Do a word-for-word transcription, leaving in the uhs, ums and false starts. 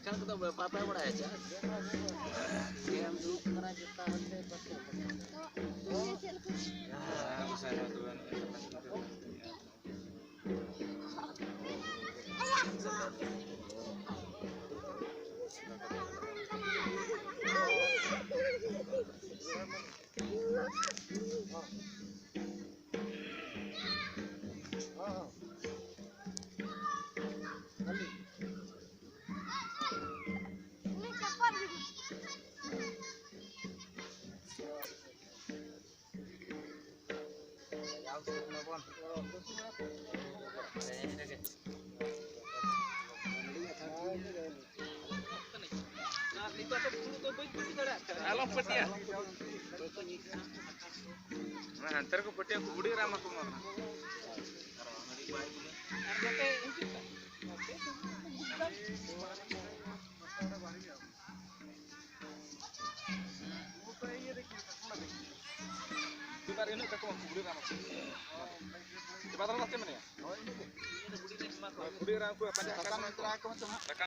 ᱠᱟᱱ ᱠᱚᱫᱚ ᱵᱟᱯᱮ ᱵᱟᱲᱟᱭᱟ ᱪᱮ? ᱜᱮᱢ ᱫᱩᱲᱩᱵ ᱠᱟᱱᱟ ᱡᱚᱛᱚ ᱦᱚᱲ ᱛᱮ ᱵᱟᱠᱚ ᱵᱟᱲᱟᱭᱟ᱾ ᱟᱞᱚᱢ ᱯᱟᱹᱴᱤᱭᱟ᱾ ᱚᱱᱟ ᱦᱟᱱᱛᱮ ᱨᱮᱠᱚ ᱯᱟᱹᱴᱤᱭᱟ, ᱩᱱᱠᱩ ᱵᱩᱰᱷᱤ ᱨᱟᱢᱟ ᱠᱚ ᱮᱢᱟ ᱠᱚ᱾ ᱵᱟᱨ ᱤᱱᱟᱹᱜ ᱠᱟᱠᱚ ᱵᱩᱰᱷᱤ ᱨᱟᱢᱟ ᱠᱚ᱾ ᱵᱟᱫ ᱨᱮ ᱪᱮᱫ ᱢᱮᱱᱟᱭᱟ? ᱵᱩᱰᱷᱤ ᱨᱟᱢᱟ ᱠᱚ ᱯᱟᱸᱡᱟ ᱟᱠᱟᱫ ᱠᱚ᱾